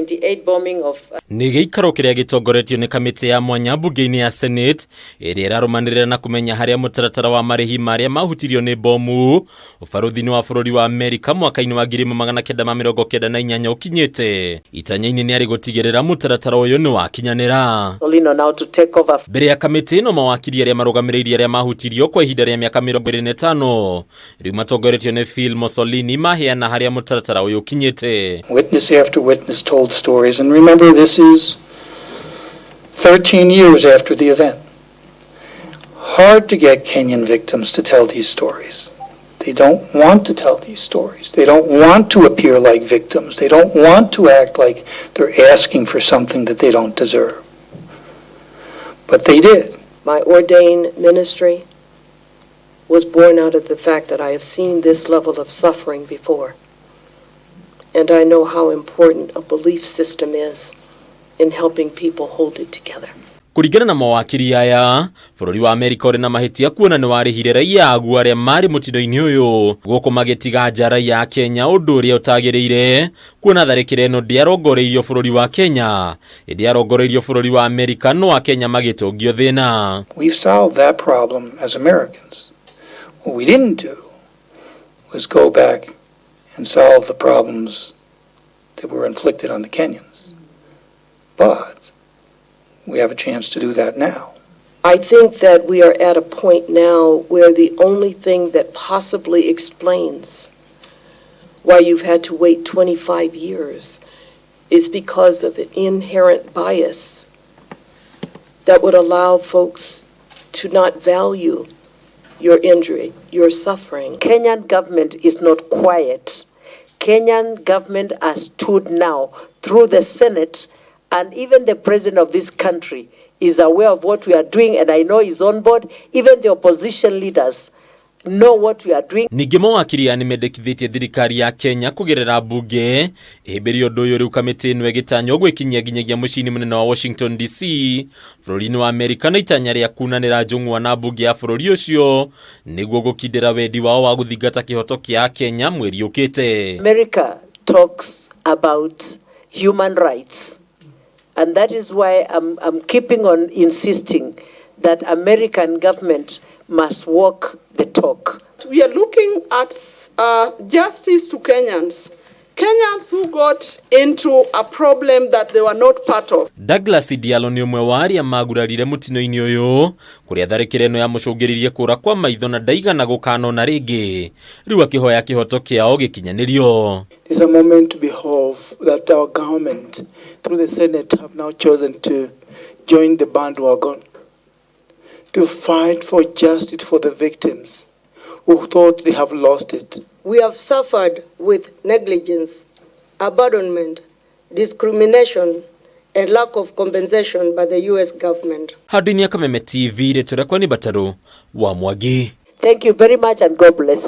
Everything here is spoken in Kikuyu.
98 bombing of Nĩ gĩikaro kĩrĩa gĩtongoretio nĩ kamĩtĩ ya mwanya mbunge-inĩ ya Senate ĩrĩa ĩrarũmanĩrĩra na kũmenya harĩa mũtaratara wa marĩhi marĩa mahutirio nĩ bomu ũbarũthi-inĩ wa bũrũri wa Amerika mwaka-inĩ wa 1998 ũkinyĩte. Itanya-inĩ nĩ arĩ gũtigĩrĩra mũtaratara ũyũ nĩ wakinyanĩra. Solino now to take over. Mbere ya kamĩtĩ ĩno, mawakiri arĩa marũgamĩrĩire arĩa mahutirio kwa ihinda rĩa mĩaka 25 rĩu matongoretio nĩ Phil Mussolini maheana harĩa mũtaratara ũyũ ũkinyĩte. Witness after witness told stories. And remember, this is 13 years after the event. Hard to get Kenyan victims to tell these stories. They don't want to tell these stories. They don't want to appear like victims. They don't want to act like they're asking for something that they don't deserve. But they did. My ordained ministry was born out of the fact that I have seen this level of suffering before. And I know how important a belief system is in helping people hold it together. Kũringana na mawakiri aya, bũrũri wa Amerika ũrĩ na mahĩtia kuona nĩ warĩhire raia aguo arĩa marĩ mũtino-inĩ ũyũ gũkũ magĩtiga nja raia a Kenya, ũndũ ũrĩa ũtagĩrĩire kuona tharĩkĩro ĩno ndĩarongoreirio bũrũri wa Kenya ĩndĩ yarongoreirio bũrũri wa Amerika, no a Kenya magĩtũngio thĩna. We've solved that problem as Americans. What we didn't do was go back and solve the problems that were inflicted on the Kenyans. But we have a chance to do that now. I think that we are at a point now where the only thing that possibly explains why you've had to wait 25 years is because of an inherent bias that would allow folks to not value your injury, your suffering. Kenyan government is not quiet. Kenyan government has stood now through the Senate, and even the president of this country is aware of what we are doing, and I know he's on board. Even the opposition leaders know what we are doing. Ningĩ mawakiri aya nĩmendekithĩtie thirikari ya Kenya kũgerera mbunge ĩhĩmbĩrie ũndũ ũyũ. Rĩu kamĩtĩ ĩno ĩgĩtanywo gwĩkinyia nginyagia mũciĩ-inĩ mũnene wa Washington DC bũrũri-inĩ wa Amerika na itanya rĩa kunanĩra njũng'wa na mbunge ya bũrũri ũcio nĩguo gũkindĩra wendi wao wa gũthingata kĩhoto kĩa Kenya mweri ũkĩte. America talks about human rights. And that is why I'm keeping on insisting that American government must walk the talk. We are looking at justice to Kenyans. Kenyans who got into a problem that they were not part of. Douglas Diallo nĩ ũmwe wa arĩa magurarire mũtino-inĩ ũyũ kũrĩa tharĩkĩro ĩno yamũcũngĩrĩirie kũra kwa maitho na ndaigana gũkanona rĩngĩ, rĩu akĩhoya kĩhoto kĩao gĩkinyanĩrio. It's a moment to behold that our government, through the Senate, have now chosen to join the bandwagon to fight for justice for the victims who thought they have lost it. We have suffered with negligence, abandonment, discrimination, and lack of compensation by the US government. Handũ-inĩ ya Kameme TV, rĩtwa rĩakwa nĩ Batarũ wa Mwangi. Thank you very much and God bless.